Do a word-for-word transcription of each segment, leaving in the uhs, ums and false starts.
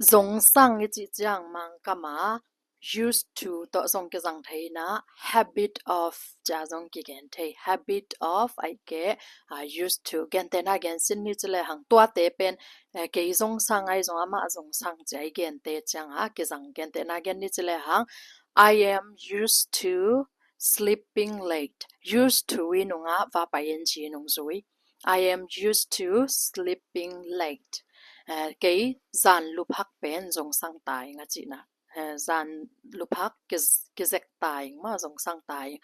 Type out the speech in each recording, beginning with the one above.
Zong sang i chi chiang Mangkam a used to toh zong kizang thei na, habit of chia zong kigen thei. Habit of aike, uh, used to. Gentehna gen sin ni chule hang, tuate pen, eh, kei zong sang ai zong ama zong sang chia i gente chiang a kizang. Gentehna gen ni chule hang, I am used to sleeping late. Used to i nunga va pa ing nung zui. I am used to sleeping late. Eh, kei zan luphak pen zong sang tai nga china. Eh, zan luphak kizek tai ma zong sang tai.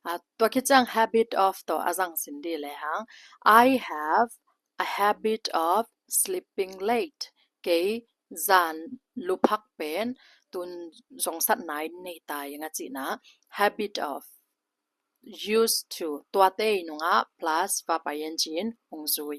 Ah, tua kichang habit of toh azang sin di le hang, I have a habit of sleeping late. Kei zan luphak pen tun zong sat nai nei tai nga china. Habit of, used to, tuate i nunga plus va pa ing hung zui.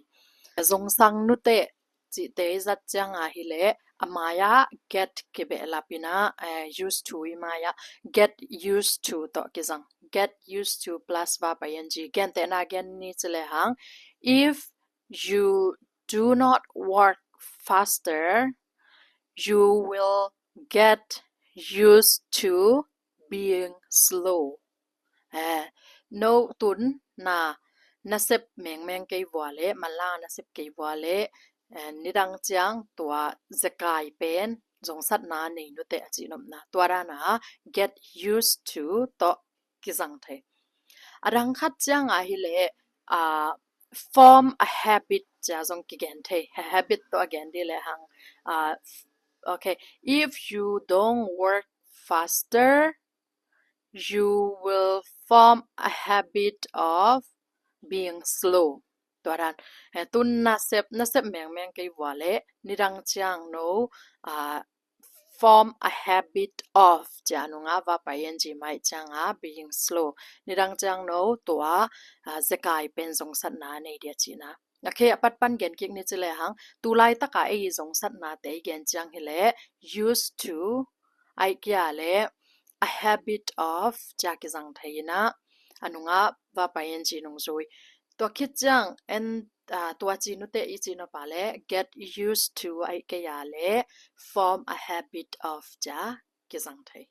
Zong sang nute chite i zat chiang a hile, amaya get kibe lapina, eh, used to i maya get used to toh kizang. Get used to plus va pa ing. Gentehna gen ni chule hang, if you do not work faster, you will get used to being slow. Eh, no tun na nasep mengmeng kei vua le, mala nasep kei vua le, eh, nidang chiang tua zekai pen zong sat na nei nute a chi nopna. Tua dana get used to toh kizang thei. Adang khat chiang a hile, uh, form a habit chia zong kigen thei. Habit toh a gen di le hang, uh, okay, if you don't work faster, you will form a habit of being slow. Tua dan, eh, tun nasep, nasep mengmeng kei vua le, nidang chiang no, uh, form a habit of chia nunga va pa ing mai chiang a being slow. Nidang chiang no tua, uh, zekai pen zong sat na nei dia china. Okay, apat pan gen kik ni chule hang, tulai taka ei zong sat nate i gen chiang hile, used to, ai kia le, a habit of chia kizang thei na, anunga va pa ing nung zui. Tua kichang en, uh, tua chi nute i chi nopa le, get used to ai kia le, form a habit of chia kizang thei.